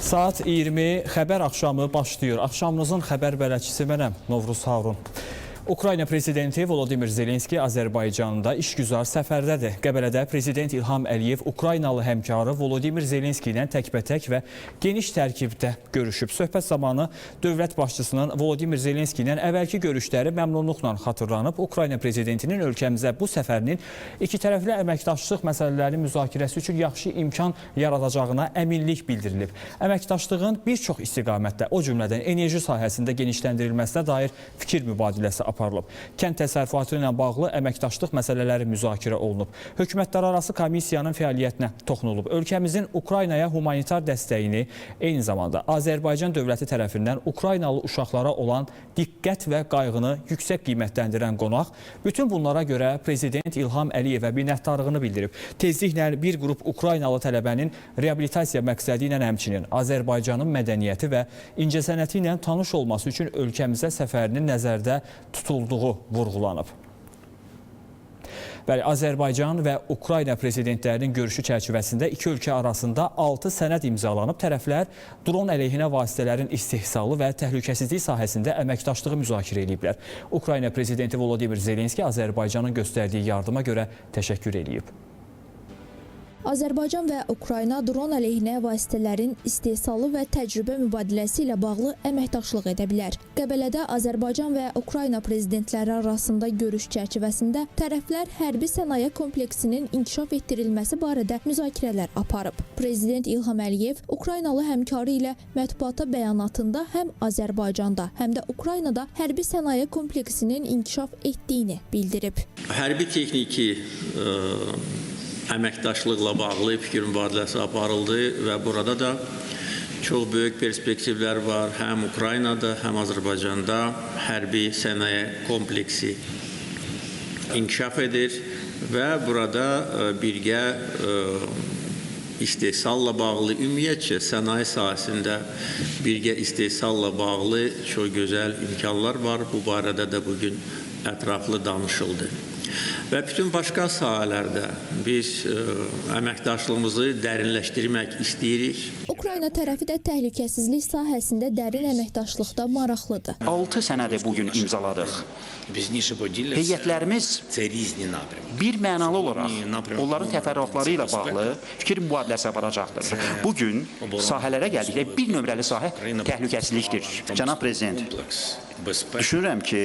Saat 20 xəbər axşamı başlayır. Axşamınızın xəbər bələdçisi mənəm, Novruz Harun. Ukrayna prezidenti Volodimir Zelenski Azərbaycanda işgüzar səfərdədir. Qəbələdə prezident İlham Əliyev Ukraynalı həmkarı Volodimir Zelenski ilə təkbətək və geniş tərkibdə görüşüb. Söhbət zamanı dövlət başçısının Volodimir Zelenski ilə əvvəlki görüşləri məmnunluqla xatırlanıb. Ukrayna prezidentinin ölkəmizə bu səfərinin ikitərəfli əməkdaşlıq məsələlərinin müzakirəsi üçün yaxşı imkan yaradacağına əminlik bildirilib. Əməkdaşlığın bir çox istiqamətdə, o cümlədən enerji sahəsində genişləndirilməsinə dair fikir mübadiləsi aparılıb. Kənd təsərrüfatı ilə bağlı əməkdaşlıq məsələləri müzakirə olunub. Hökumətlərarası komissiyanın fəaliyyətinə toxunulub. Ölkəmizin Ukraynaya humanitar dəstəyini, eyni zamanda Azərbaycan dövləti tərəfindən Ukraynalı uşaqlara olan diqqət və qayğını yüksək qiymətləndirən qonaq bütün bunlara görə prezident İlham Əliyevə minnətdarlığını bildirib. Tezliklə bir qrup Ukraynalı tələbənin reabilitasiya məqsədi ilə həmçinin Azərbaycanın mədəniyyəti və incəsənəti ilə tanış olması üçün ölkəmizə səfərinin nəzərdə tutulduğu vurğulanıb. Bəli, Azərbaycan və Ukrayna prezidentlərinin görüşü çərçivəsində iki ölkə arasında 6 sənəd imzalanıb. Tərəflər dron əleyhinə vasitələrin istehsalı və təhlükəsizlik sahəsində əməkdaşlığı müzakirə ediblər. Ukrayna prezidenti Volodimir Zelenski Azərbaycanın göstərdiyi yardıma görə təşəkkür eləyib. Azərbaycan və Ukrayna dron əleyhinə vasitələrin istehsalı və təcrübə mübadiləsi ilə bağlı əməkdaşlıq edə bilər. Qəbələdə Azərbaycan və Ukrayna prezidentləri arasında görüş çərçivəsində tərəflər hərbi sənaye kompleksinin inkişaf etdirilməsi barədə müzakirələr aparıb. Prezident İlham Əliyev Ukraynalı həmkarı ilə mətbuata bəyanatında həm Azərbaycanda, həm də Ukraynada hərbi sənaye kompleksinin inkişaf etdiyini bildirib. Hərbi texniki əməkdaşlıqla bağlı fikir mübadiləsi aparıldı və burada da çox böyük perspektivlər var. Həm Ukraynada, həm Azərbaycanda hərbi sənaye kompleksi inkişaf edir və burada birgə istehsalla bağlı, ümumiyyətcə sənaye sahəsində birgə istehsalla bağlı çox gözəl imkanlar var. Bu barədə də bugün ətraflı danışıldı. Və bütün başqa sahələrdə biz əməkdaşlığımızı dərinləşdirmək istəyirik. Ukrayna tərəfi də təhlükəsizlik sahəsində dərin əməkdaşlıqda maraqlıdır. 6 sənədi bugün imzaladıq. Heyətlərimiz bir mənalı olaraq onların təfərrüatları ilə bağlı fikir mübadiləsi aparacaqdır. Bugün sahələrə gəldikdə bir nömrəli sahə təhlükəsizlikdir. Cənab Prezident, düşünürəm ki,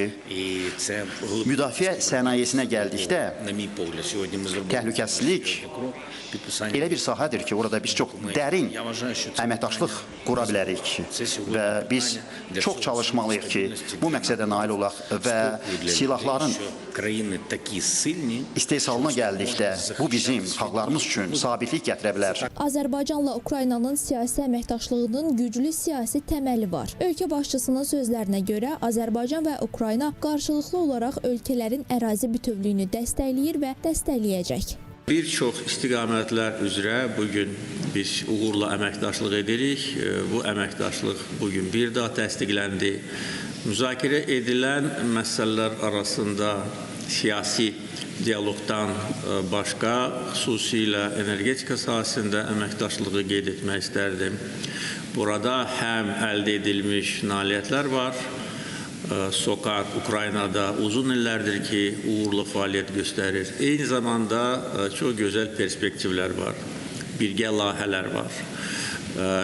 müdafiə sənayesinə gəldikdə təhlükəsizlik elə bir sahədir ki, orada biz çox dərin əməkdaşlıq qura bilərik və biz çox çalışmalıyıq ki, bu məqsədə nail olaq və silahların istehsalına gəldikdə bu bizim xalqlarımız üçün sabitlik gətirə bilər. Azərbaycanla Ukraynanın siyasi əməkdaşlığının güclü siyasi təməli var. Ölkə başçısının sözlərinə görə Azərbaycan və Ukrayna qarşılıqlı olaraq ölkələrin ərazi bütövlüyünü dəstəkləyir və dəstəkləyəcək. Bir çox istiqamətlər üzrə bugün biz uğurla əməkdaşlıq edirik. Bu əməkdaşlıq bugün bir daha təsdiqləndi. Müzakirə edilən məsələlər arasında siyasi dialoqdan başqa, xüsusilə energetika sahəsində əməkdaşlığı qeyd etmək istərdim. Burada həm əldə edilmiş nailiyyətlər var. SOCAR Ukraynada uzun illərdir ki, uğurlu fəaliyyət göstərir. Eyni zamanda çox gözəl perspektivlər var, birgə layihələr var,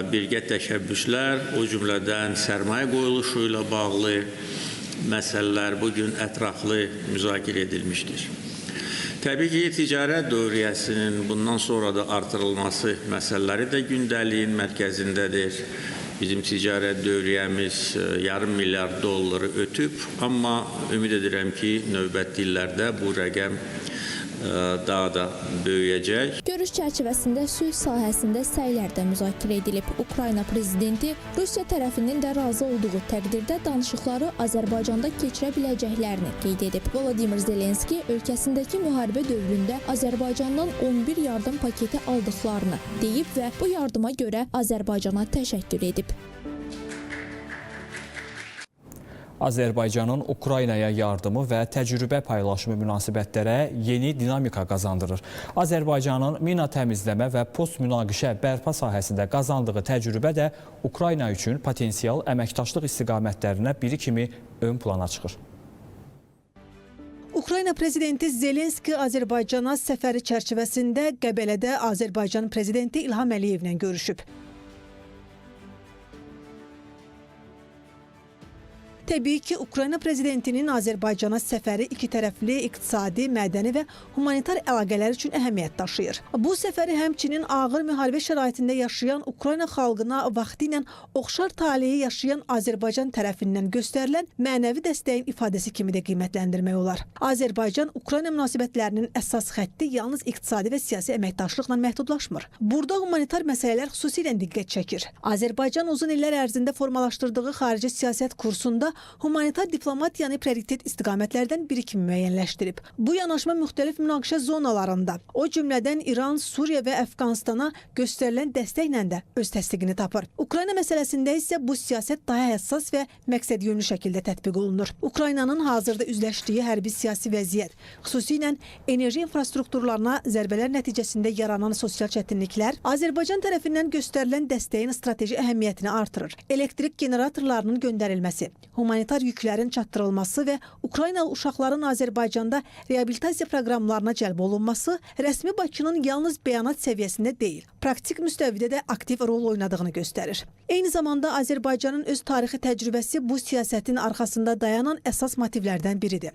birgə təşəbbüslər, o cümlədən sərmayə qoyuluşu ilə bağlı məsələlər bugün ətraflı müzakirə edilmişdir. Təbii ki, ticarət dövriyyəsinin bundan sonra da artırılması məsələləri də gündəliyin mərkəzindədir. Bizim ticarət dövriyyəmiz yarım milyard dolları ötüb, amma ümid edirəm ki, növbəti illərdə bu rəqəm daha da böyüyəcək. Görüş çərçivəsində sülh sahəsində səylər də müzakirə edilib. Ukrayna prezidenti Rusiya tərəfinin də razı olduğu təqdirdə danışıqları Azərbaycanda keçirə biləcəklərini qeyd edib. Volodimir Zelenski ölkəsindəki müharibə dövründə Azərbaycandan 11 yardım paketi aldıqlarını deyib və bu yardıma görə Azərbaycana təşəkkür edib. Azərbaycanın Ukraynaya yardımı və təcrübə paylaşımı münasibətlərə yeni dinamika qazandırır. Azərbaycanın mina təmizləmə və post-münaqişə bərpa sahəsində qazandığı təcrübə də Ukrayna üçün potensial əməkdaşlıq istiqamətlərinə biri kimi ön plana çıxır. Ukrayna prezidenti Zelenski Azərbaycana səfəri çərçivəsində Qəbələdə Azərbaycan prezidenti İlham Əliyevlə görüşüb. Təbii ki, Ukrayna prezidentinin Azərbaycana səfəri iki tərəfli iqtisadi, mədəni və humanitar əlaqələr üçün əhəmiyyət daşıyır. Bu səfəri həmçinin ağır müharibə şəraitində yaşayan Ukrayna xalqına vaxtilə oxşar taleyi yaşayan Azərbaycan tərəfindən göstərilən mənəvi dəstəyin ifadəsi kimi də qiymətləndirmək olar. Azərbaycan-Ukrayna münasibətlərinin əsas xətti yalnız iqtisadi və siyasi əməkdaşlıqla məhdudlaşmır. Burada humanitar məsələlər xüsusilə diqqət çəkir. Azərbaycan uzun illər ərzində formalaşdırdığı xarici siyasət kursunda humanitar diplomatiyanı prioritet istiqamətlərdən biri kimi müəyyənləşdirib. Bu yanaşma müxtəlif münaqişə zonalarında, o cümlədən İran, Suriya və Əfqanistana göstərilən dəstəklə də öz təsdiqini tapır. Ukrayna məsələsində isə bu siyasət daha həssas və məqsədyönlü şəkildə tətbiq olunur. Ukraynanın hazırda üzləşdiyi hərbi siyasi vəziyyət, xüsusilə enerji infrastrukturlarına zərbələr nəticəsində yaranan sosial çətinliklər Azərbaycan tərəfindən göstərilən dəstəyin strateji əhəmiyyətini artırır. Elektrik generatorlarının göndərilməsi, humanitar yüklərin çatdırılması və Ukraynalı uşaqların Azərbaycanda reabilitasiya proqramlarına cəlb olunması rəsmi Bakının yalnız bəyanat səviyyəsində deyil, praktik müstəvidə də aktiv rol oynadığını göstərir. Eyni zamanda Azərbaycanın öz tarixi təcrübəsi bu siyasətin arxasında dayanan əsas motivlərdən biridir.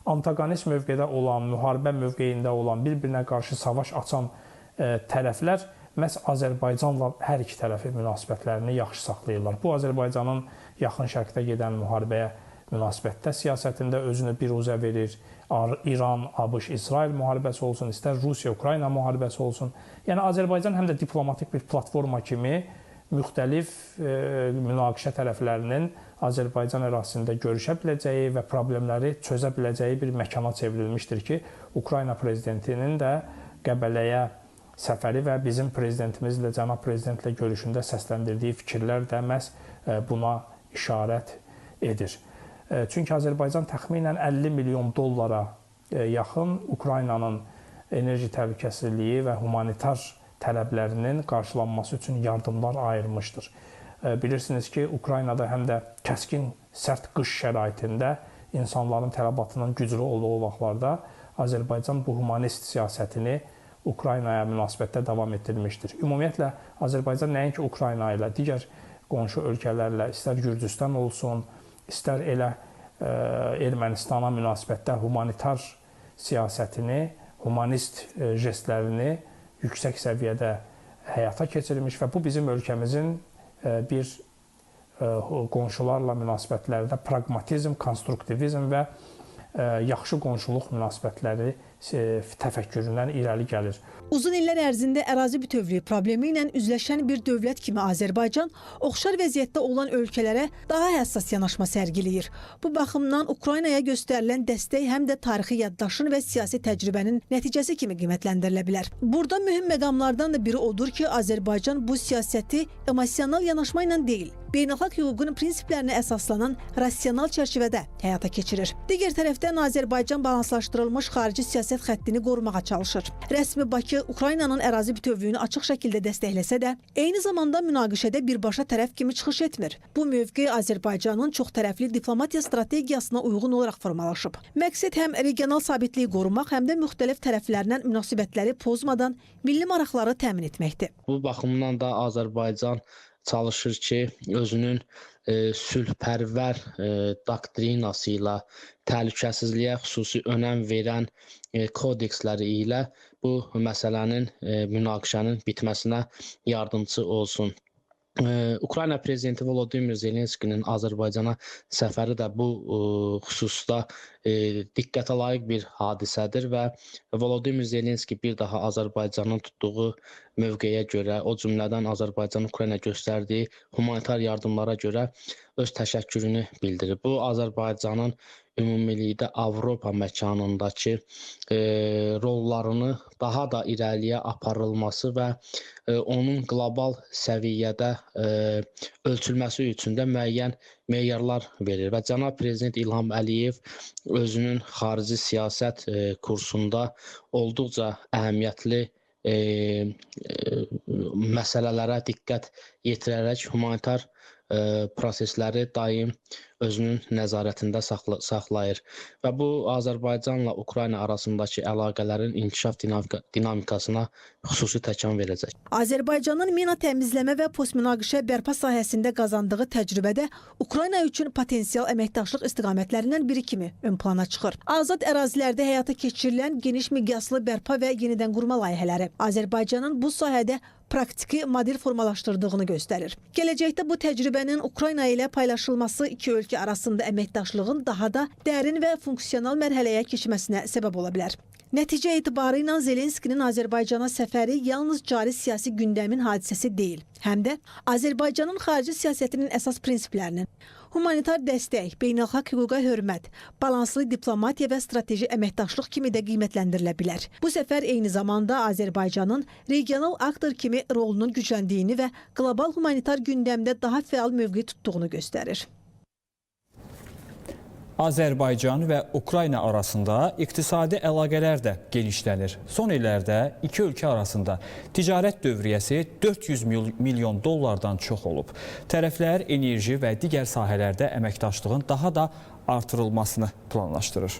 Antagonist mövqedə olan, müharibə mövqeyində olan, bir-birinə qarşı savaş açan tərəflər məhz Azərbaycanla hər iki tərəfi münasibətlərini yaxşı saxlayırlar. Bu, Azərbaycanın Yaxın Şərqdə gedən müharibəyə münasibətdə siyasətində özünü biruzə verir. İran, ABŞ, İsrail müharibəsi olsun, istər Rusiya-Ukrayna müharibəsi olsun. Yəni, Azərbaycan həm də diplomatik bir platforma kimi müxtəlif münaqişə tərəflərinin Azərbaycan ərazisində görüşə biləcəyi və problemləri çözə biləcəyi bir məkana çevrilmişdir ki, Ukrayna prezidentinin də Qəbələyə səfəri və bizim prezidentimizlə, cənab prezidentlə görüşündə səsləndirdiyi fikirlər də məhz buna işarət edir. Çünki Azərbaycan təxminən 50 milyon dollara yaxın Ukraynanın enerji təhlükəsizliyi və humanitar tələblərinin qarşılanması üçün yardımlar ayırmışdır. Bilirsiniz ki, Ukraynada həm də kəskin, sərt qış şəraitində insanların tələbatının güclü olduğu vaxtlarda Azərbaycan bu humanist siyasətini Ukraynaya münasibətdə davam etdirmişdir. Ümumiyyətlə, Azərbaycan nəinki Ukrayna ilə, digər qonşu ölkələrlə, istər Gürcüstan olsun, istər elə Ermənistana münasibətdə humanitar siyasətini, humanist jestlərini yüksək səviyyədə həyata keçirmiş və bu bizim ölkəmizin bir qonşularla münasibətlərdə praqmatizm, konstruktivizm və yaxşı qonşuluq münasibətləri təfəkküründən irəli gəlir. Uzun illər ərzində ərazi bütövlüyü problemi ilə üzləşən bir dövlət kimi Azərbaycan oxşar vəziyyətdə olan ölkələrə daha həssas yanaşma sərgiləyir. Bu baxımdan Ukraynaya göstərilən dəstək həm də tarixi yaddaşın və siyasi təcrübənin nəticəsi kimi qiymətləndirilə bilər. Burada mühüm məqamlardan da biri odur ki, Azərbaycan bu siyasəti emosional yanaşma ilə deyil, beynəlxalq hüququn prinsiplərinə əsaslanan rasional çərçivədə həyata keçirir. Digər tərəfdən Azərbaycan balanslaşdırılmış xarici siyasət xəttini qorumağa çalışır. Rəsmi Bakı Ukraynanın ərazi bütövlüyünü açıq şəkildə dəstəkləsə də, eyni zamanda münaqişədə birbaşa tərəf kimi çıxış etmir. Bu mövqe Azərbaycanın çoxtərəfli diplomatiya strategiyasına uyğun olaraq formalaşıb. Məqsəd həm regional sabitliyi qorumaq, həm də müxtəlif tərəflərlə münasibətləri pozmadan milli maraqları təmin etməkdir. Bu baxımdan da Azərbaycan çalışır ki, özünün sülhpərvər doktrinası ilə, təhlükəsizliyə xüsusi önəm verən kodeksləri ilə bu məsələnin, münaqişənin bitməsinə yardımçı olsun. Ukrayna prezidenti Volodymyr Zelenskinin Azərbaycana səfəri də bu xüsusda diqqətə layiq bir hadisədir və Volodymyr Zelenski bir daha Azərbaycanın tutduğu mövqeyə görə, o cümlədən Azərbaycanın Ukraynaya göstərdiyi humanitar yardımlara görə öz təşəkkürünü bildirib. Bu, Azərbaycanın ümumilikdə Avropa məkanındakı rollarını daha da irəliyə aparılması və onun qlobal səviyyədə ölçülməsi üçün də müəyyən meyarlar verir və cənab prezident İlham Əliyev özünün xarici siyasət kursunda olduqca əhəmiyyətli məsələlərə diqqət yetirərək humanitar prosesləri daim özünün nəzarətində saxlayır və bu Azərbaycanla Ukrayna arasındakı əlaqələrin inkişaf dinamikasına xüsusi təkan verəcək. Azərbaycanın mina təmizləmə və postmünaqişə bərpa sahəsində qazandığı təcrübə də Ukrayna üçün potensial əməkdaşlıq istiqamətlərindən biri kimi ön plana çıxır. Azad ərazilərdə həyata keçirilən geniş miqyaslı bərpa və yenidən qurma layihələri Azərbaycanın bu sahədə praktiki model formalaşdırdığını göstərir. Gələcəkdə bu təcrübənin Ukrayna ilə paylaşılması iki ölkə arasında əməkdaşlığın daha da dərin və funksional mərhələyə keçməsinə səbəb ola bilər. Nəticə etibarı ilə Zelenskinin Azərbaycana səfəri yalnız cari siyasi gündəmin hadisəsi deyil, həm də Azərbaycanın xarici siyasətinin əsas prinsiplərinin humanitar dəstək, beynəlxalq hüquqa hörmət, balanslı diplomatiya və strateji əməkdaşlıq kimi də qiymətləndirilə bilər. Bu səfər eyni zamanda Azərbaycanın regional aktor kimi rolunun gücləndiyini və qlobal humanitar gündəmdə daha fəal mövqe tutduğunu göstərir. Azərbaycan və Ukrayna arasında iqtisadi əlaqələr də genişlənir. Son illərdə iki ölkə arasında ticarət dövriyyəsi 400 milyon dollardan çox olub. Tərəflər enerji və digər sahələrdə əməkdaşlığın daha da artırılmasını planlaşdırır.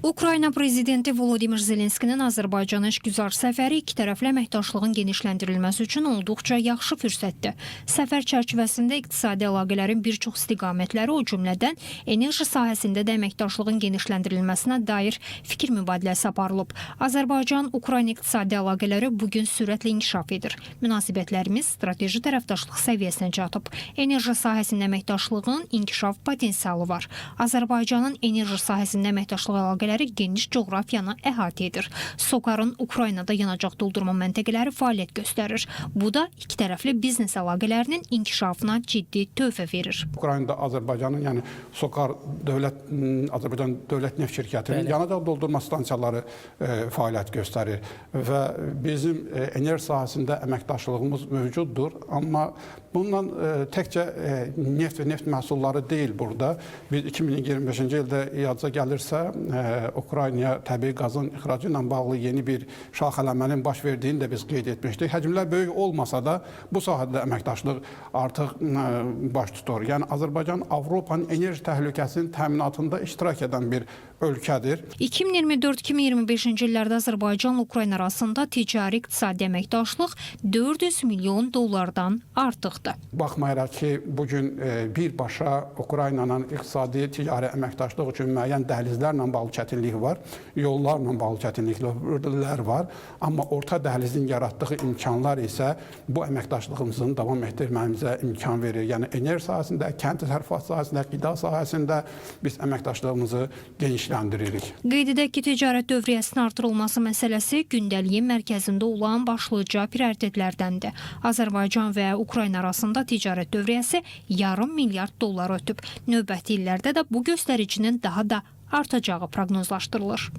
Ukrayna prezidenti Volodimir Zelenskinin Azərbaycana işgüzar səfəri iki tərəfli əməkdaşlığın genişləndirilməsi üçün olduqca yaxşı fürsətdir. Səfər çərçivəsində iqtisadi əlaqələrin bir çox istiqamətləri, o cümlədən enerji sahəsində də əməkdaşlığın genişləndirilməsinə dair fikir mübadiləsi aparılıb. Azərbaycan-Ukrayna iqtisadi əlaqələri bugün sürətlə inkişaf edir. Münasibətlərimiz strateji tərəfdaşlıq səviyyəsinə çatıb. Enerji sahəsində əməkdaşlığın inkişaf potensialı var. Azərbaycanın enerji sahəsində əməkdaşlıq əlaqələri geniş coğrafiyanı əhatə edir. SOCAR-ın Ukraynada yanacaq doldurma məntəqələri fəaliyyət göstərir. Bu da iki tərəfli biznes əlaqələrinin inkişafına ciddi töhfə verir. Ukraynada Azərbaycanın, yəni SOCAR dövlət, Azərbaycan Dövlət Neft Şirkətinin yanacaq doldurma stansiyaları fəaliyyət göstərir və bizim enerji sahəsində əməkdaşlığımız mövcuddur, amma bununla təkcə neft və neft məhsulları deyil burada. Biz 2025-ci ildə yadınıza gəlirsə, Ukraynaya təbii qazın ixracı ilə bağlı yeni bir şaxələnmənin baş verdiyini də biz qeyd etmişdik. Həcmlər böyük olmasa da bu sahədə əməkdaşlıq artıq baş tutur. Yəni Azərbaycan Avropanın enerji təhlükəsinin təminatında iştirak edən bir ölkədir. 2024-2025-ci illərdə Azərbaycanla Ukrayna arasında ticari iqtisadi əməkdaşlıq 400 milyon dollardan artıqdır. Baxmayaraq ki, bugün birbaşa Ukraynanın iqtisadi ticari əməkdaşlıq üçün müəyyən dəhlizlərlə bağlı çətinlik var, yollarla bağlı çətinliklər var, amma orta dəhlizin yaratdığı imkanlar isə bu əməkdaşlığımızın davam etdirməyimizə imkan verir. Yəni enerji sahəsində, kənd təsərrüfatı sahəsində, qida sahəsində biz əməkdaşlığımızı genişləndiririk. Qeyd edək ki, ticarət dövriyyəsinin artırılması məsələsi gündəliyin mərkəzində olan başlıca prioritetlərdəndir. Azərbaycan və Ukrayna arasında ticarət dövriyyəsi yarım milyard dollar ötüb. Növbəti illərdə də bu göstəricinin daha da artacağı proqnozlaşdırılır.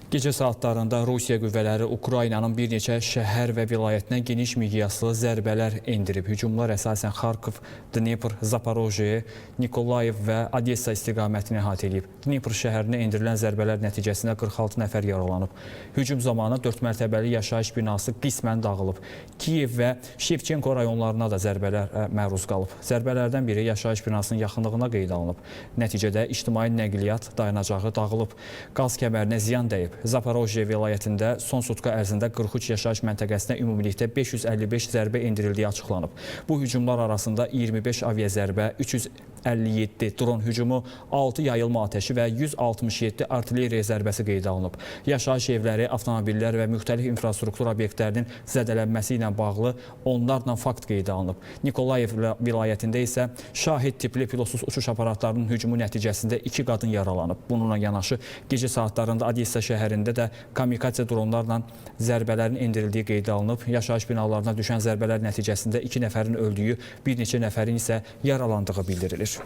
Gecə saatlarında Rusiya qüvvələri Ukraynanın bir neçə şəhər və vilayətinə geniş miqyaslı zərbələr endirib. Hücumlar əsasən Xarkov, Dnepr, Zaporojye, Nikolayev və Odessa istiqamətini əhatə edib. Dnepr şəhərinə endirilən zərbələr nəticəsində 46 nəfər yaralanıb. Hücum zamanı 4 mərtəbəli yaşayış binası qismən dağılıb. Kiyev və Şevçenko rayonlarına da zərbələr məruz qalıb. Zərbələrdən biri yaşayış binasının yaxınlığına qeydə alınıb. Nəticədə ictimai nəqliyyat dayanacağı dağılıb. Qaz kəmərinə ziyan dəyib. Zaporojye vilayətində son sutka ərzində 43 yaşayış məntəqəsinə ümumilikdə 555 zərbə endirildiyi açıqlanıb. Bu hücumlar arasında 25 aviazərbə, 357 dron hücumu, 6 yayılma atəşi və 167 artilleriya zərbəsi qeydə alınıb. Yaşayış evləri, avtomobillər və müxtəlif infrastruktur obyektlərinin zədələnməsi ilə bağlı onlarla fakt qeydə alınıb. Nikolayev vilayətində isə Şahid tipli pilotsuz uçuş aparatlarının hücumu nəticəsində 2 qadın yaralanıb. Bununla yanaşı gecə saatlarında Odessa şəhərində şəhərində də kamikadze dronlarla zərbələrin endirildiyi qeydə alınıb. Yaşayış binalarına düşən zərbələr nəticəsində 2 nəfərin öldüyü, bir neçə nəfərin isə yaralandığı bildirilir.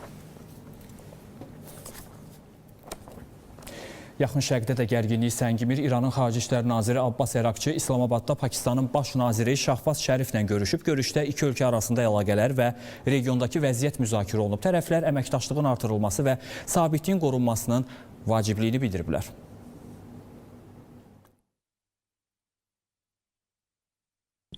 Yaxın Şərqdə də gərginlik səngimir. İranın Xarici İşlər Naziri Abbas Ərakçı İslamabadda Pakistanın baş naziri Şahbaz Şəriflə görüşüb. Görüşdə iki ölkə arasında əlaqələr və regiondakı vəziyyət müzakirə olunub. Tərəflər əməkdaşlığın artırılması və sabitliyin qorunmasının vacibliyini bildiriblər.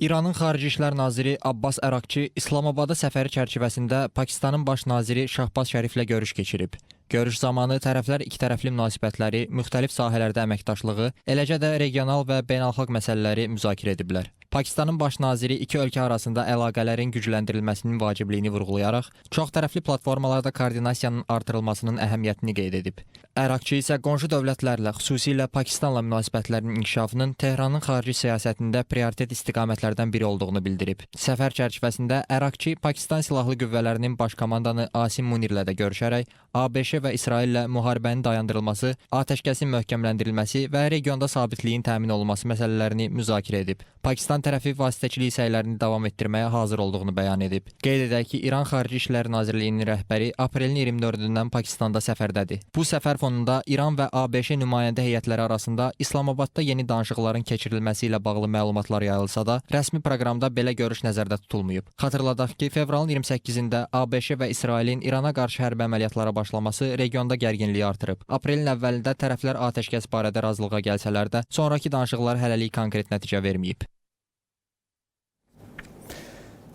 İranın Xarici İşlər Naziri Abbas Ərakçı İslamabada səfəri çərçivəsində Pakistanın baş naziri Şahbaz Şəriflə görüş keçirib. Görüş zamanı tərəflər ikitərəfli münasibətləri, müxtəlif sahələrdə əməkdaşlığı, eləcə də regional və beynəlxalq məsələləri müzakirə ediblər. Pakistanın baş naziri iki ölkə arasında əlaqələrin gücləndirilməsinin vacibliyini vurğulayaraq, çoxtərəfli platformalarda koordinasiyanın artırılmasının əhəmiyyətini qeyd edib. Ərakçı isə qonşu dövlətlərlə, xüsusilə Pakistanla münasibətlərin inkişafının Tehranın xarici siyasətində prioritet istiqamətlərdən biri olduğunu bildirib. Səfər çərçivəsində Ərakçı Pakistan Silahlı Qüvvələrinin baş komandanı Asim Munirlə də görüşərək ABŞ və İsraillə müharibənin dayandırılması, atəşkəsin möhkəmləndirilməsi və regionda sabitliyin təmin olunması məsələlərini müzakirə edib. Pakistan tərəfi vasitəçilik səylərini davam etdirməyə hazır olduğunu bəyan edib. Qeyd edək ki, İran Xarici İşlər Nazirliyinin rəhbəri aprelin 24-dən Pakistanda səfərdədir. Bu səfər fonunda İran və ABŞ nümayəndə heyətləri arasında İslamabadda yeni danışıqların keçirilməsi ilə bağlı məlumatlar yayılsa da, rəsmi proqramda belə görüş nəzərdə tutulmayıb. Xatırladaq ki, fevralın 28-də ABŞ və İsrailin İrana qarşı hərbi əməliyyatlara başlaması regionda gərginliyi artırıb. Aprelin əvvəlində tərəflər atəşkəs barədə razılığa gəlsələr də, sonrakı danışıqlar hələlik konkret nəticə verməyib.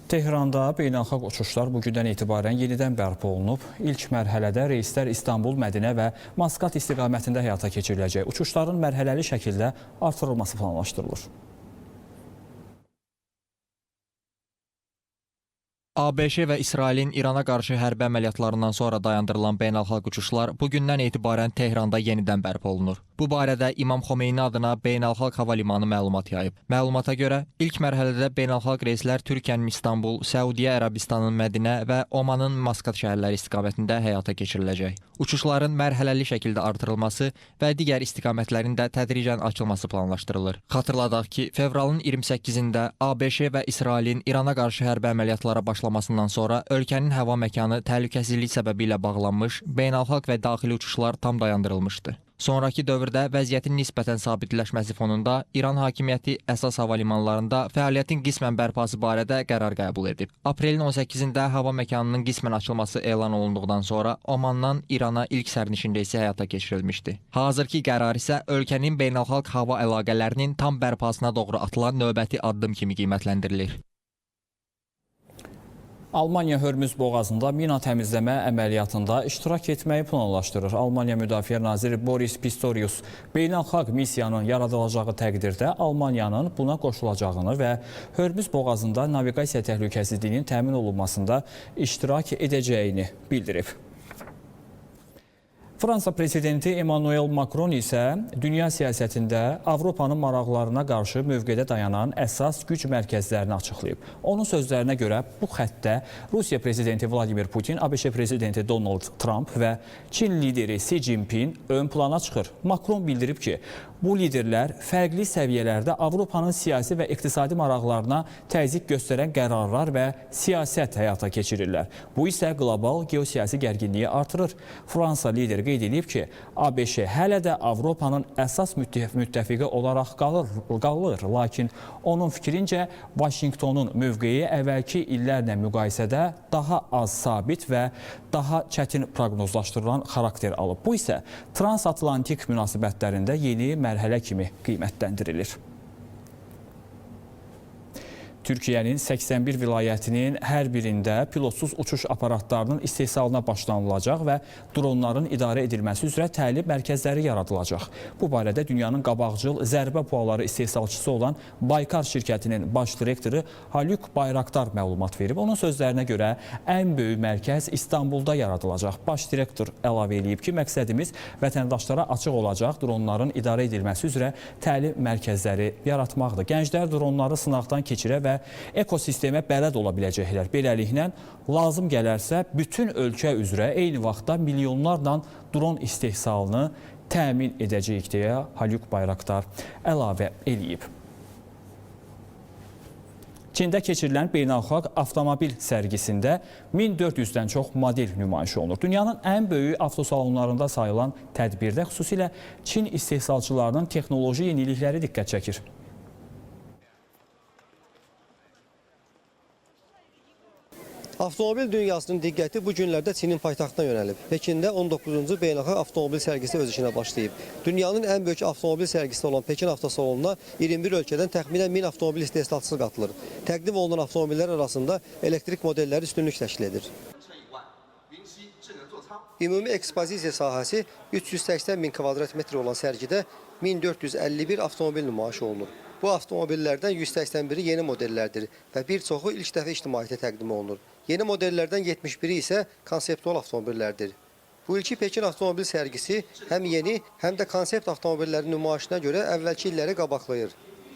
Tehranda beynəlxalq uçuşlar bugündən etibarən yenidən bərpa olunub. İlk mərhələdə reyslər İstanbul, Mədinə və Maskat istiqamətində həyata keçiriləcək. Uçuşların mərhələli şəkildə artırılması planlaşdırılır. ABŞ və İsrailin İrana qarşı hərbi əməliyyatlarından sonra dayandırılan beynəlxalq uçuşlar bugündən etibarən Tehranda yenidən bərpa olunur. Bu barədə İmam Xomeyni adına Beynəlxalq Hava Limanı məlumat yayıb. Məlumata görə ilk mərhələdə beynəlxalq reyslər Türkiyənin İstanbul, Səudiyyə Ərəbistanının Mədinə və Omanın Maskat şəhərləri istiqamətində həyata keçiriləcək. Uçuşların mərhələli şəkildə artırılması və digər istiqamətlərin də tədricən açılması planlaşdırılır. Xatırladaq ki, fevralın 28-də ABŞ və İsrailin İrana qarşı hərbi əməliyyatlara başlamasından sonra ölkənin hava məkanı təhlükəsizlik səbəbi ilə bağlanmış, beynəlxalq və daxili uçuşlar tam dayandırılmışdı. Sonrakı dövrdə vəziyyətin nisbətən sabitləşməsi fonunda İran hakimiyyəti əsas hava limanlarında fəaliyyətin qismən bərpası barədə qərar qəbul edib. Aprelin 18-də hava məkanının qismən açılması elan olunduqdan sonra Omandan İrana ilk sərnişin reysi həyata keçirilmişdi. Hazırki qərar isə ölkənin beynəlxalq hava əlaqələrinin tam bərpasına doğru atılan növbəti addım kimi qiymətləndirilir. Almaniya Hörmüz boğazında mina təmizləmə əməliyyatında iştirak etməyi planlaşdırır. Almaniya Müdafiə Naziri Boris Pistorius beynəlxalq missiyanın yaradılacağı təqdirdə Almaniyanın buna qoşulacağını və Hörmüz boğazında naviqasiya təhlükəsizliyinin təmin olunmasında iştirak edəcəyini bildirib. Fransa prezidenti Emmanuel Macron isə dünya siyasətində Avropanın maraqlarına qarşı mövqedə dayanan əsas güc mərkəzlərini açıqlayıb. Onun sözlərinə görə bu xəttdə Rusiya prezidenti Vladimir Putin, ABŞ prezidenti Donald Trump və Çin lideri Xi Jinping ön plana çıxır. Macron bildirib ki, bu liderlər fərqli səviyyələrdə Avropanın siyasi və iqtisadi maraqlarına təzyiq göstərən qərarlar və siyasət həyata keçirirlər. Bu isə qlobal geosiyasi gərginliyi artırır. Fransa lideri qeyd edib ki, ABŞ hələ də Avropanın əsas müttəfiqi olaraq qalır. Lakin onun fikrincə Vaşinqtonun mövqeyi əvvəlki illərlə müqayisədə daha az sabit və daha çətin proqnozlaşdırılan xarakter alıb. Bu isə transatlantik münasibətlərində yeni mərhələ kimi qiymətləndirilir. Türkiyənin 81 vilayətinin hər birində pilotsuz uçuş aparatlarının istehsalına başlanılacaq və dronların idarə edilməsi üzrə təlim mərkəzləri yaradılacaq. Bu barədə dünyanın qabaqcıl zərbə puaları istehsalçısı olan Baykar şirkətinin baş direktoru Haluk Bayraktar məlumat verib. Onun sözlərinə görə ən böyük mərkəz İstanbulda yaradılacaq. Baş direktor əlavə eləyib ki, məqsədimiz vətəndaşlara açıq olacaq dronların idarə edilməsi üzrə təlim mərkəzləri yaratmaqdır. Gənclər dronları sınaqdan keçirə və ekosistemə bələd ola biləcəklər. Beləliklə, lazım gələrsə bütün ölkə üzrə eyni vaxtda milyonlarla dron istehsalını təmin edəcəyik deyə Haluk Bayraktar əlavə eləyib. Çində keçirilən beynəlxalq avtomobil sərgisində 1400-dən çox model nümayiş olunur. Dünyanın ən böyük avtosalonlarında sayılan tədbirdə xüsusilə Çin istehsalçılarının texnoloji yenilikləri diqqət çəkir. Avtomobil dünyasının diqqəti bu günlərdə Çinin paytaxtına yönəlib. Pekində 19-cu beynəlxalq avtomobil sərgisi öz işinə başlayıb. Dünyanın ən böyük avtomobil sərgisi olan Pekin avtosalonuna 21 ölkədən təxminən 1000 avtomobil istehsalçısı qatılır. Təqdim olunan avtomobillər arasında elektrik modelləri üstünlük təşkil edir. Ümumi ekspozisiya sahəsi 380 min kvadrat metr olan sərgidə 1451 avtomobil nümayiş olunur. Bu avtomobillərdən 181-i yeni modellərdir və bir çoxu ilk dəfə ictimaiyyətə təqdim olunur. Yeni modellərdən 71-i isə konseptual avtomobillərdir. Bu ilki Pekin avtomobil sərgisi həm yeni, həm də konsept avtomobillərin nümayişinə görə əvvəlki illəri qabaqlayır.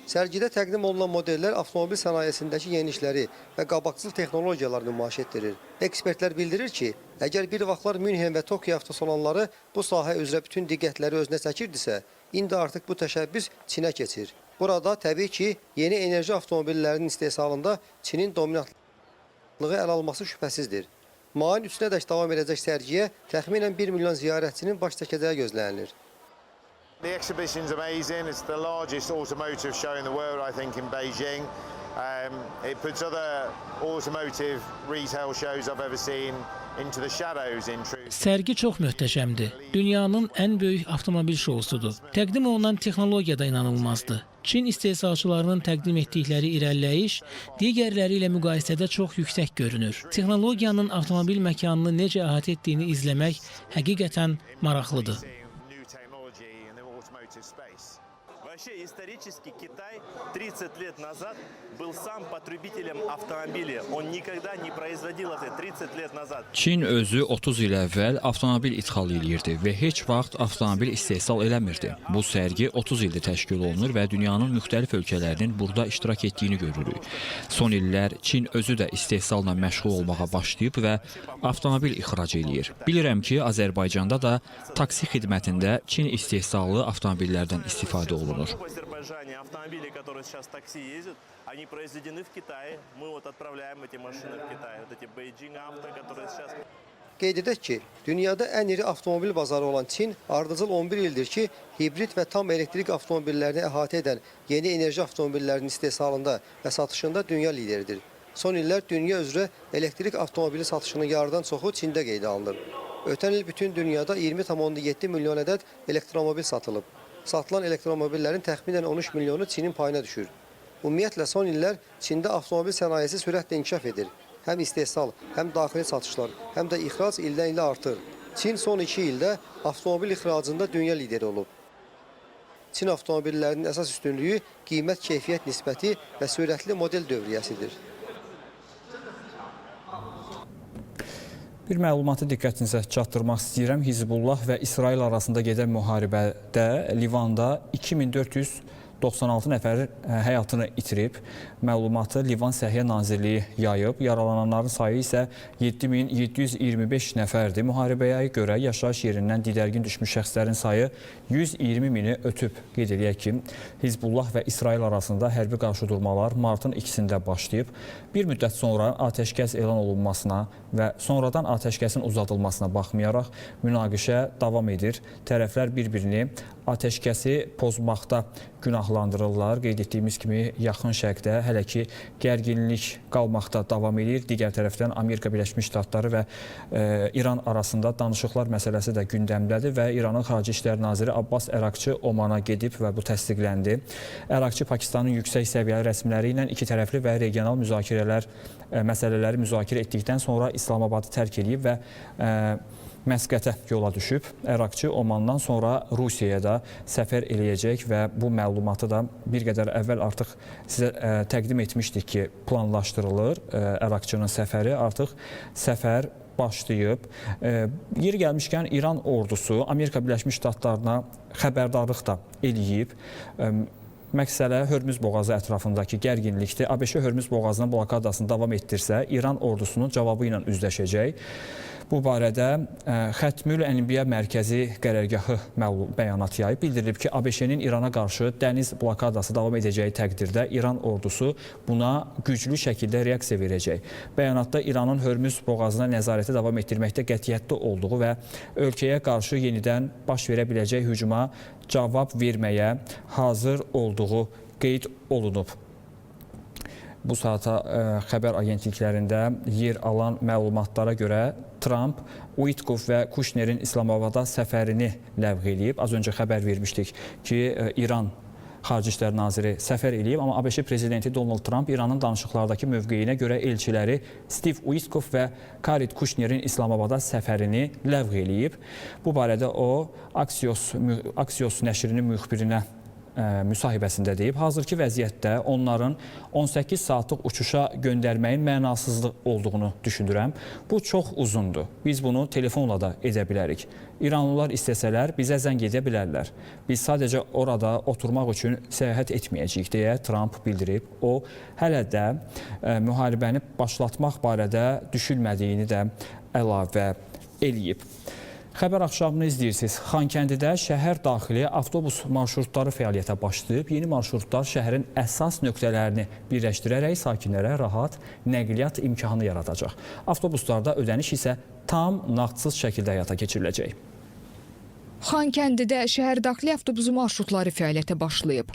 Sərgidə təqdim olunan modellər avtomobil sənayesindəki yenilikləri və qabaqcıl texnologiyaları nümayiş etdirir. Ekspertlər bildirir ki, əgər bir vaxtlar Münhen və Tokyo avtosalonları bu sahə üzrə bütün diqqətləri özünə çəkirdisə, indi artıq bu təşəbbüs Çinə keçir. Burada təbii ki, yeni enerji avtomobillərinin istehsalında Çinin dominantlığı əl alması şübhəsizdir. Mayın 3-nədək davam edəcək sərgiyə təxminən 1 milyon ziyarətçinin baş çəkəcəyi gözlənilir. The exhibition's amazing. It's the largest automotive show in the world, I think, in Beijing. It puts other automotive retail shows I've ever seen into the shadows in truth. Sərgi çox möhtəşəmdir. Dünyanın ən böyük avtomobil şousudur. Təqdim olunan texnologiya da inanılmazdır. Çin istehsalçılarının təqdim etdikləri irəliləyiş digərləri ilə müqayisədə çox yüksək görünür. Texnologiyanın avtomobil məkanını necə əhatə etdiyini izləmək həqiqətən maraqlıdır. Вообще исторически Китай 30 лет назад был сам потребителем автомобиля. Он никогда не производил это 30 лет назад. Çin özü 30 il əvvəl avtomobil ixal eləyirdi və heç vaxt avtomobil istehsal eləmirdi. Bu sərgi 30 ildir təşkil olunur və dünyanın müxtəlif ölkələrinin burada iştirak etdiyini görürük. Son illər Çin özü də istehsalla məşğul olmağa başlayıb və avtomobil ixrac eləyir. Bilirəm ki, Azərbaycanda da taksi xidmətində Çin istehsallı avtomobillərdən istifadə olunur. В Азербайджане автомобили, которые сейчас в такси ездят, они произведены в Китае. Мы вот отправляем эти машины в Китай. Вот эти Beijing Auto, которые сейчас... Qeyd edək ki, dünyada ən iri avtomobil bazarı olan Çin ardıcıl 11 ildir ki, hibrid və tam elektrik avtomobillərini əhatə edən yeni enerji avtomobillərinin istehsalında və satışında dünya lideridir. Son illər dünya üzrə elektrik avtomobili satışının yarıdan çoxu Çində qeydə alınır. Ötən il bütün dünyada 20,7 milyon ədəd elektromobil satılıb. Satılan elektromobillərin təxminən 13 milyonu Çinin payına düşür. Ümumiyyətlə, son illər Çində avtomobil sənayesi sürətlə inkişaf edir. Həm istehsal, həm daxili satışlar, həm də ixrac ildən ilə artır. Çin son 2 ildə avtomobil ixracında dünya lideri olub. Çin avtomobillərinin əsas üstünlüyü qiymət-keyfiyyət nisbəti və sürətli model dövriyyəsidir. Bir məlumatı diqqətinizə çatdırmaq istəyirəm. Hizbullah və İsrail arasında gedən müharibədə Livanda 2496 nəfər həyatını itirib. Məlumatı Livan Səhiyyə Nazirliyi yayıb. Yaralananların sayı isə 7725 nəfərdir. Müharibəyə görə yaşayış yerindən didərgin düşmüş şəxslərin sayı 120 mini ötüb. Qeyd eləyək ki, Hizbullah və İsrail arasında hərbi qarşıdurmalar martın 2-sində başlayıb. Bir müddət sonra atəşkəs elan olunmasına və sonradan atəşkəsin uzadılmasına baxmayaraq münaqişə davam edir. Tərəflər bir-birini atəşkəsi pozmaqda günahlandırırlar. Qeyd etdiyimiz kimi Yaxın Şərqdə hələ ki gərginlik qalmaqda davam edir. Digər tərəfdən Amerika Birləşmiş Ştatları və İran arasında danışıqlar məsələsi də gündəmdədir və İranın Xarici İşlər Naziri Abbas Əraqçı Omana gedib və bu təsdiqləndi. Əraqçı Pakistanın yüksək səviyyəli rəsmiləri ilə iki tərəfli və regional müzakirələr məsələləri müzakirə etdikdən sonra İslamabadı tərk edib və Məskətə yola düşüb. Əraqçı Omandan sonra Rusiyaya da səfər eləyəcək və bu məlumatı da bir qədər əvvəl artıq sizə təqdim etmişdik ki, planlaşdırılır Əraqçının səfəri. Artıq səfər başlayıb. Yeri gəlmişkən İran ordusu Amerika Birləşmiş Ştatlarına xəbərdarlıq da eləyib. Məsələ Hörmüz boğazı ətrafındakı gərginlikdir. ABŞ Hörmüz boğazının blokadasını davam etdirsə, İran ordusunun cavabı ilə üzləşəcək. Bu barədə Xətmül Ənbiya Mərkəzi qərargahı bəyanat yayıb. Bildirilib ki, ABŞ-nin İrana qarşı dəniz blokadası davam edəcəyi təqdirdə İran ordusu buna güclü şəkildə reaksiya verəcək. Bəyanatda İranın Hörmüz boğazına nəzarəti davam etdirməkdə qətiyyətli olduğu və ölkəyə qarşı yenidən baş verə biləcək hücuma cavab verməyə hazır olduğu qeyd olunub. Bu saata xəbər agentliklərində yer alan məlumatlara görə Tramp, Uitkov və Kushnerin İslamabada səfərini ləğv eləyib. Az öncə xəbər vermişdik ki, İran Xarici İşlər Naziri səfər eləyib, amma ABŞ prezidenti Donald Trump İranın danışıqlardakı mövqeyinə görə elçiləri Steve Uitkov və Jared Kushnerin İslamabada səfərini ləğv eləyib. Bu barədə o, Axios nəşrinin müxbirinə müsahibəsində deyib, hazırki vəziyyətdə onların 18 saatlıq uçuşa göndərməyin mənasızlıq olduğunu düşünürəm. Bu çox uzundur. Biz bunu telefonla da edə bilərik. İranlılar istəsələr bizə zəng edə bilərlər. Biz sadəcə orada oturmaq üçün səyahət etməyəcəyik deyə Trump bildirib. O, hələ də müharibəni başlatmaq barədə düşünmədiyini də əlavə eləyib. Xəbər axşamını izləyirsiniz. Xankəndidə şəhər daxili avtobus marşrutları fəaliyyətə başlayıb. Yeni marşrutlar şəhərin əsas nöqtələrini birləşdirərək sakinlərə rahat nəqliyyat imkanı yaradacaq. Avtobuslarda ödəniş isə tam nağdsız şəkildə həyata keçiriləcək. Xankəndidə şəhər daxili avtobusu marşrutları fəaliyyətə başlayıb.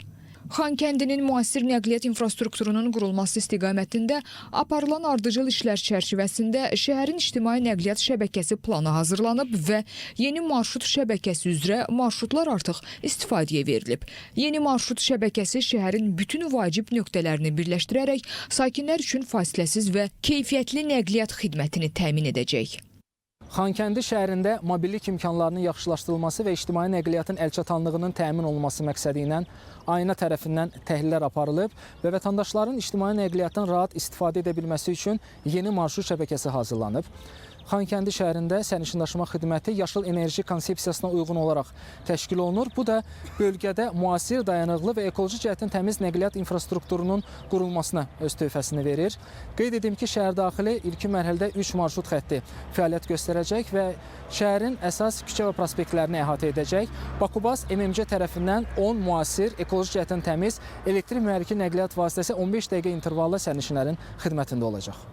Xankəndinin müasir nəqliyyat infrastrukturunun qurulması istiqamətində aparılan ardıcıl işlər çərçivəsində şəhərin ictimai nəqliyyat şəbəkəsi planı hazırlanıb və yeni marşrut şəbəkəsi üzrə marşrutlar artıq istifadəyə verilib. Yeni marşrut şəbəkəsi şəhərin bütün vacib nöqtələrini birləşdirərək sakinlər üçün fasiləsiz və keyfiyyətli nəqliyyat xidmətini təmin edəcək. Xankəndi şəhərində mobillik imkanlarının yaxşılaşdırılması və ictimai nəqliyyatın əlçatanlığının təmin olunması məqsədi ilə Ayna tərəfindən təhlillər aparılıb və vətəndaşların ictimai nəqliyyatdan rahat istifadə edə bilməsi üçün yeni marşrut şəbəkəsi hazırlanıb. Xankəndi şəhərində sərnişindaşıma xidməti yaşıl enerji konsepsiyasına uyğun olaraq təşkil olunur. Bu da bölgədə müasir, dayanıqlı və ekoloji cəhətdən təmiz nəqliyyat infrastrukturunun qurulmasına öz töhfəsini verir. Qeyd edim ki, şəhər daxili ilkin mərhələdə 3 marşrut xətti fəaliyyət göstərəcək və şəhərin əsas küçə və prospektlərini əhatə edəcək. Bakubas MMC tərəfindən 10 müasir, ekoloji cəhətdən təmiz elektrik mühərrikli nəqliyyat vasitəsi 15 dəqiqə intervalla sərnişinlərin xidmətində olacaq.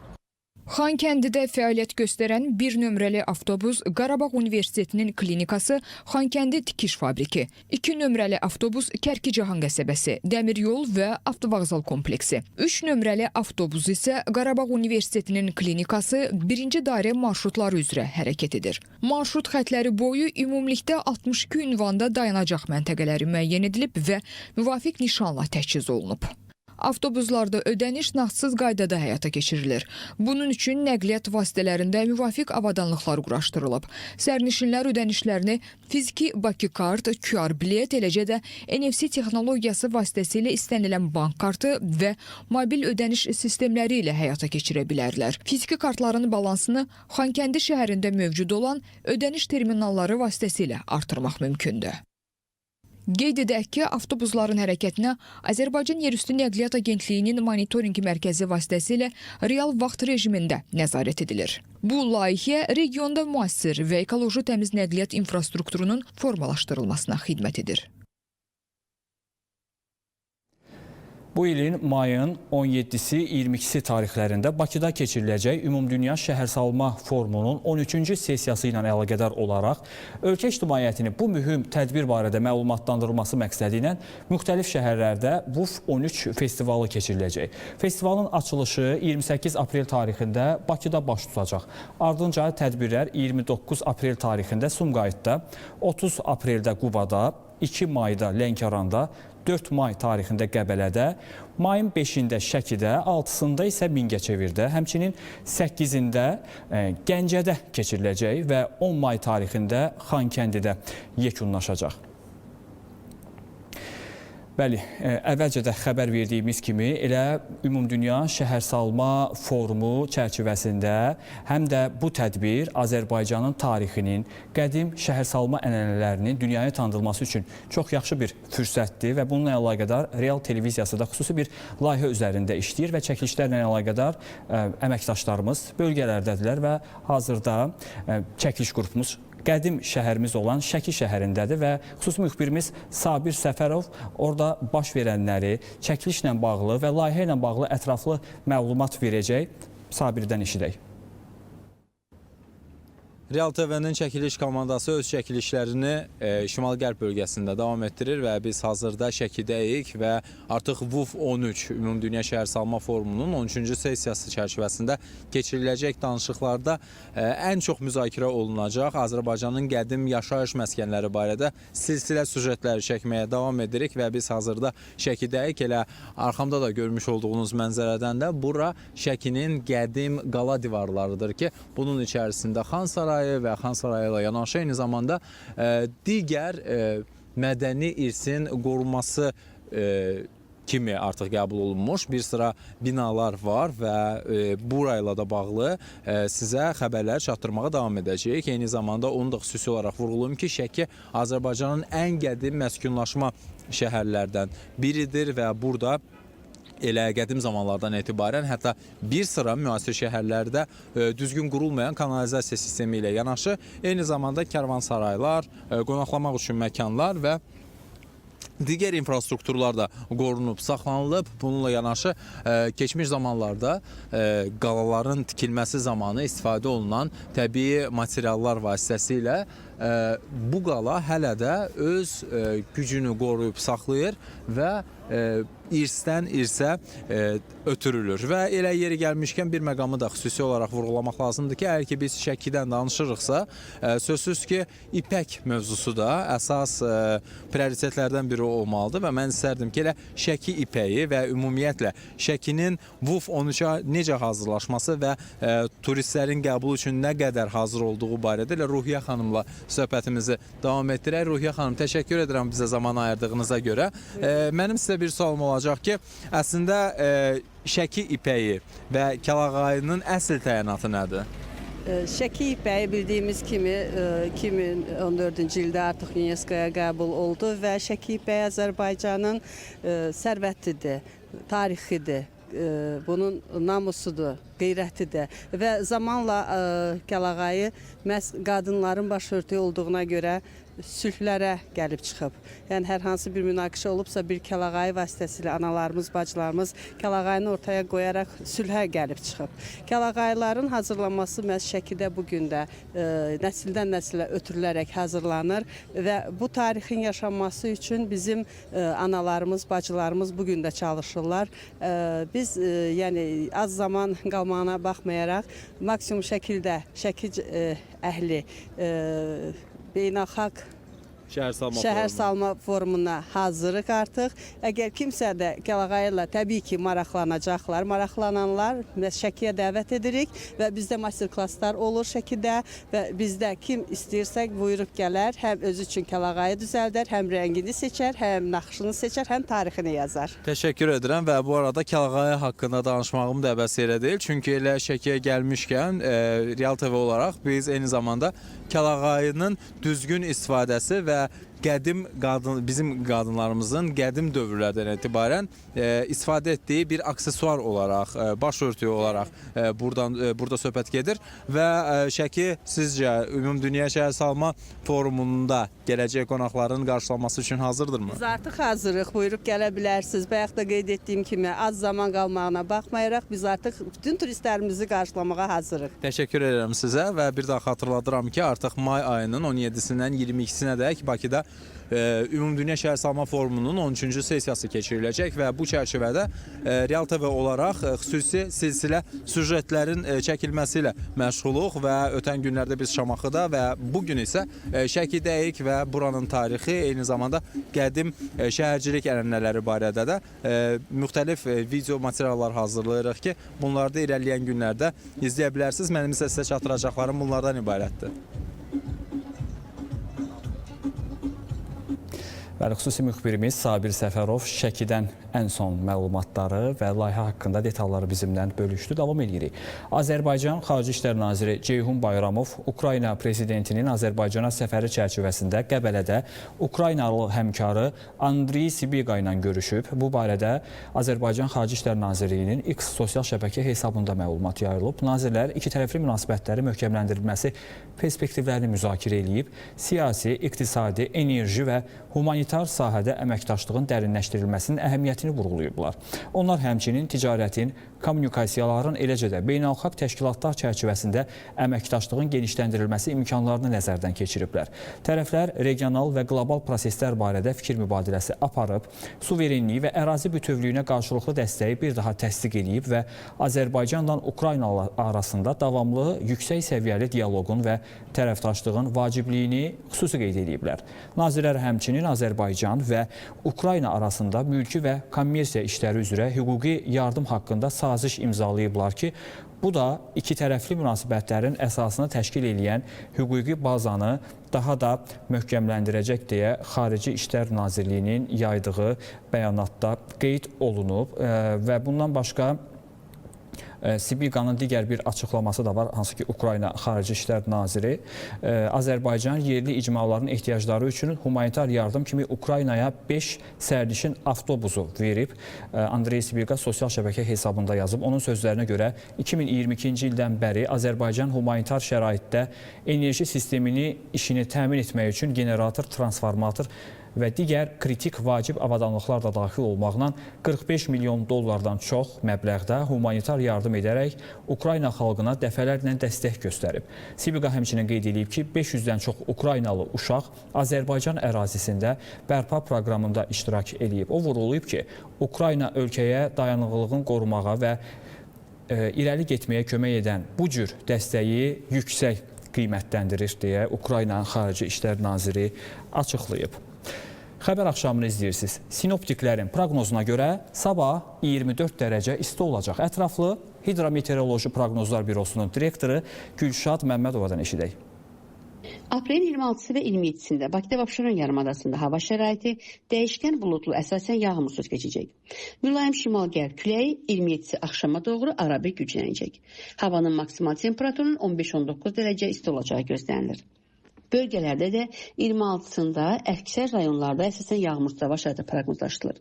Xankəndidə fəaliyyət göstərən 1 nömrəli avtobus Qarabağ Universitetinin klinikası, Xankəndi tikiş fabriki, 2 nömrəli avtobus Kərkicahan qəsəbəsi, dəmir yol və avtovağzal kompleksi, 3 nömrəli avtobus isə Qarabağ Universitetinin klinikası 1-ci dairə marşrutları üzrə hərəkət edir. Marşrut xətləri boyu ümumilikdə 62 ünvanda dayanacaq məntəqələri müəyyən edilib və müvafiq nişanla təchiz olunub. Avtobuslarda ödəniş nağdsız qaydada həyata keçirilir. Bunun üçün nəqliyyat vasitələrində müvafiq avadanlıqlar quraşdırılıb. Sərnişinlər ödənişlərini fiziki Bakı kart, QR bilet, eləcə də NFC texnologiyası vasitəsilə istənilən bank kartı və mobil ödəniş sistemləri ilə həyata keçirə bilərlər. Fiziki kartların balansını Xankəndi şəhərində mövcud olan ödəniş terminalları vasitəsilə artırmaq mümkündür. Qeyd edək ki, avtobusların hərəkətinə Azərbaycan Yerüstü Nəqliyyat Agentliyinin monitorinq mərkəzi vasitəsilə real vaxt rejimində nəzarət edilir. Bu layihə regionda müasir və ekoloji təmiz nəqliyyat infrastrukturunun formalaşdırılmasına xidmət edir. Bu ilin mayın 17-si 22-si tarixlərində Bakıda keçiriləcək Ümumdünya Şəhərsalma Forumunun 13-cü sessiyası ilə əlaqədar olaraq ölkə ictimaiyyətini bu mühüm tədbir barədə məlumatlandırılması məqsədi ilə müxtəlif şəhərlərdə VUF 13 festivalı keçiriləcək. Festivalın açılışı 28 aprel tarixində Bakıda baş tutacaq. Ardınca tədbirlər 29 aprel tarixində Sumqayıtda, 30 apreldə Qubada, 2 mayda Lənkəranda, 4 may tarixində Qəbələdə, mayın 5-də Şəkidə, 6-sında isə Mingəçevirdə, həmçinin 8-də Gəncədə keçiriləcək və 10 may tarixində Xankəndidə yekunlaşacaq. Bəli, əvvəlcə də xəbər verdiyimiz kimi elə Ümumdünya Şəhərsalma Forumu çərçivəsində həm də bu tədbir Azərbaycanın tarixinin, qədim şəhərsalma ənənələrinin dünyaya tanıdılması üçün çox yaxşı bir fürsətdir və bununla əlaqədar Real Televiziyası da xüsusi bir layihə üzərində işləyir və çəkilişlərlə əlaqədar əməkdaşlarımız bölgələrdədirlər və hazırda çəkiliş qrupumuz qədim şəhərimiz olan Şəki şəhərindədir və xüsusi müxbirimiz Sabir Səfərov orada baş verənləri, çəkilişlə bağlı və layihə ilə bağlı ətraflı məlumat verəcək. Sabirdən eşidək. Real TV-nin çəkiliş komandası öz çəkilişlərini Şimal-Qərb bölgəsində davam etdirir və biz hazırda Şəkidəyik və artıq VUF 13 Ümumdünya Şəhərsalma Forumunun 13-cü sessiyası çərçivəsində keçiriləcək danışıqlarda ən çox müzakirə olunacaq Azərbaycanın qədim yaşayış məskənləri barədə silsilə süjetləri çəkməyə davam edirik və biz hazırda Şəkidəyik. Elə arxamda da görmüş olduğunuz mənzərədən də bura Şəkinin qədim qala divarlarıdır ki, bunun içərisində Xan Sarayı və Xan Sarayı ilə yanaşı eyni zamanda digər mədəni irsin qorunması kimi artıq qəbul olunmuş bir sıra binalar var və burayla da bağlı sizə xəbərləri çatdırmağa davam edəcəyik. Eyni zamanda onu da xüsusi olaraq vurğulayım ki, Şəki Azərbaycanın ən qədim məskunlaşma şəhərlərdən biridir və burada elə qədim zamanlardan etibarən hətta bir sıra müasir şəhərlərdə düzgün qurulmayan kanalizasiya sistemi ilə yanaşı eyni zamanda karvansaraylar, qonaqlamaq üçün məkanlar və digər infrastrukturlar da qorunub, saxlanılıb. Bununla yanaşı keçmiş zamanlarda qalaların tikilməsi zamanı istifadə olunan təbii materiallar vasitəsilə bu qala hələ də öz gücünü qoruyub saxlayır və irsdən irsə ötürülür. Və elə yeri gəlmişkən bir məqamı da xüsusi olaraq vurğulamaq lazımdır ki, əgər ki biz Şəkidən danışırıqsa, sözsüz ki, ipək mövzusu da əsas prioritetlərdən biri olmalıdır və mən istərdim ki, elə Şəki ipəyi və ümumiyyətlə Şəkinin VUF 13-ə necə hazırlaşması və turistlərin qəbulu üçün nə qədər hazır olduğu barədə elə Ruhiyyə xanımla söhbətimizi davam etdirək. Ruhiyyə xanım, təşəkkür edirəm bizə zaman ayırdığınıza görə. Mənim sizə bir sualım olacaq ki, əslində Şəki ipəyi və Kəlağayının əsl təyinatı nədir? Şəki ipəyi bildiyimiz kimi 2014-cü ildə artıq UNESCO-ya qəbul oldu və Şəki ipəyi Azərbaycanın sərvətidir, tarixidir, bunun namusudur, qeyrətidir və zamanla Kəlağayı məhz qadınların başörtüyü olduğuna görə sülhlərə gəlib çıxıb. Yəni, hər hansı bir münaqişə olubsa, bir kəlağayı vasitəsilə analarımız, bacılarımız kəlağayını ortaya qoyaraq sülhə gəlib çıxıb. Kəlağayıların hazırlanması məhz Şəkidə bu gün də nəsildən nəsilə ötürülərək hazırlanır və bu tarixin yaşanması üçün bizim analarımız, bacılarımız bu gün də çalışırlar. Biz yəni, az zaman qalmağına baxmayaraq maksimum şəkildə Şəki əhli beynəlxalq Şəhərsalma forumuna hazırıq artıq. Əgər kimsə də Kəlağayı ilə təbii ki, maraqlanacaqlar. Maraqlananlar Şəkiyə dəvət edirik və bizdə master-klasslar olur Şəkidə və bizdə kim istəyirsək buyurub gələr, həm özü üçün Kəlağayı düzəldər, həm rəngini seçər, həm naxışını seçər, həm tarixini yazar. Təşəkkür edirəm və bu arada Kəlağayı haqqında danışmağım da əbəs yerə deyil. Çünki elə Şəkiyə gəlmişkən Real TV olaraq biz eyni zamanda Kəlağayının düzgün istifadəsi və qədim bizim qadınlarımızın qədim dövrlərdən etibarən istifadə etdiyi bir aksesuar olaraq, başörtüyü olaraq burada söhbət gedir və Şəki sizcə Ümumdünya Şəhərsalma Forumunda gələcək qonaqların qarşılanması üçün hazırdırmı? Biz artıq hazırıq, buyurub gələ bilərsiniz. Bayaq da qeyd etdiyim kimi az zaman qalmağına baxmayaraq biz artıq bütün turistlərimizi qarşılamağa hazırıq. Təşəkkür edirəm sizə və bir daha xatırladıram ki, artıq may ayının 17-sindən 22-sinədək Bakıda Ümumdünya Şəhərsalma Forumunun 13-cü sessiyası keçiriləcək və bu çərçivədə Real TV olaraq xüsusi silsilə süjetlərin çəkilməsi ilə məşğuluq və ötən günlərdə biz Şamaxıda və bugün isə Şəkidəyik və buranın tarixi, eyni zamanda qədim şəhərcilik ənənələri barədə də müxtəlif video materiallar hazırlayırıq ki, bunları da irəliləyən günlərdə izləyə bilərsiniz. Mənim isə sizə çatdıracaqlarım bunlardan ibarətdir. Bəli, xüsusi müxbirimiz Sabir Səfərov Şəkidən ən son məlumatları və layihə haqqında detalları bizimlə bölüşdü. Davam edirik. Azərbaycan Xarici İşlər Naziri Ceyhun Bayramov Ukrayna prezidentinin Azərbaycana səfəri çərçivəsində Qəbələdə Ukraynalı həmkarı Andriy Sibiqa ilə görüşüb. Bu barədə Azərbaycan Xarici İşlər Nazirliyinin X sosial şəbəkə hesabında məlumat yayılıb. Nazirlər iki tərəfli münasibətləri möhkəmləndirilməsi perspektivlərini müzakirə eləyib. Siyasi, iqtisadi, enerji və humanitar sahədə əməkdaşlığın dərinləşdirilməsinin əhəmiyyətini vurğulayıblar. Onlar həmçinin ticarətin, kommunikasiyaların, eləcə də beynəlxalq təşkilatlar çərçivəsində əməkdaşlığın genişləndirilməsi imkanlarını nəzərdən keçiriblər. Tərəflər regional və qlobal proseslər barədə fikir mübadiləsi aparıb, suverenliyi və ərazi bütövlüyünə qarşılıqlı dəstəyi bir daha təsdiq eləyib və Azərbaycanla Ukrayna arasında davamlı yüksək səviyyəli dialoqun və tərəfdaşlığın vacibliyini xüsusi qeyd ediblər. Nazirlər həmçinin Azərbaycan və Ukrayna arasında mülki və kommersiya işləri üzrə hüquqi yardım haqqında saziş imzalayıblar ki, bu da iki tərəfli münasibətlərin əsasını təşkil eləyən hüquqi bazanı daha da möhkəmləndirəcək deyə Xarici İşlər Nazirliyinin yaydığı bəyanatda qeyd olunub və bundan başqa Sibiqanın digər bir açıqlaması da var, hansı ki Ukrayna Xarici İşlər Naziri Azərbaycan yerli icmaların ehtiyacları üçün humanitar yardım kimi Ukraynaya 5 sərnişin avtobusu verib. Andrey Sibiqa sosial şəbəkə hesabında yazıb. Onun sözlərinə görə 2022-ci ildən bəri Azərbaycan humanitar şəraitdə enerji sistemini işini təmin etmək üçün generator, transformator və digər kritik vacib avadanlıqlar da daxil olmaqla 45 milyon dollardan çox məbləğdə humanitar yardım edərək Ukrayna xalqına dəfələrlə dəstək göstərib. Sibiqa həmçinin qeyd edib ki, 500-dən çox Ukraynalı uşaq Azərbaycan ərazisində bərpa proqramında iştirak eləyib. O vurğulayıb ki, Ukrayna ölkəyə dayanıqlığını qorumağa və irəli getməyə kömək edən bu cür dəstəyi yüksək qiymətləndirir deyə Ukrayna Xarici İşlər Naziri açıqlayıb. Xəbər axşamını izləyirsiniz. Sinoptiklərin proqnozuna görə sabah 24 dərəcə isti olacaq. Ətraflı Hidrometeoroloji Proqnozlar Bürosunun direktoru Gülşad Məmmədovadan eşidək. Aprelin 26-sı və 27-sində Bakıda və Abşeron yarımadasında hava şəraiti dəyişkən buludlu, əsasən yağmursuz keçəcək. Mülayim şimal-qərb küləyi 27-si axşama doğru arabir güclənəcək. Havanın maksimal temperaturunun 15-19 dərəcə isti olacağı gözlənilir. Bölgələrdə də 26-sında əksər rayonlarda əsasən yağmursuz hava şəraiti proqnozlaşdırılır.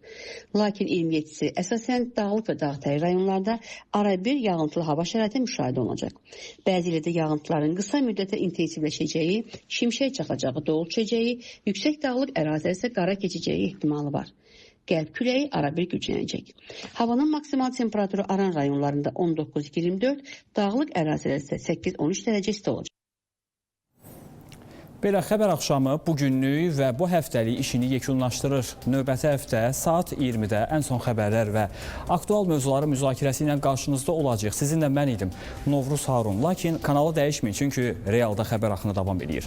Lakin 27-si əsasən dağlıq və dağətəyi rayonlarda arabir yağıntılı hava şəraiti müşahidə olunacaq. Bəzi yerlərdə yağıntıların qısa müddətə intensivləşəcəyi, şimşək çaxacağı, dolu düşəcəyi, yüksək dağlıq ərazilərdə isə qara keçəcəyi ehtimalı var. Qərb küləyi arabir güclənəcək. Havanın maksimal temperaturu Aran rayonlarında 19-24, dağlıq ərazilərdə isə 8-13 dərəcə isti olacaq. Belə xəbər axşamı bugünlük və bu həftəlik işini yekunlaşdırır. Növbəti həftə saat 20-də ən son xəbərlər və aktual mövzuların müzakirəsi ilə qarşınızda olacaq. Sizinlə mən idim, Novruz Harun. Lakin kanalı dəyişməyin, çünki realda xəbər axını davam edir.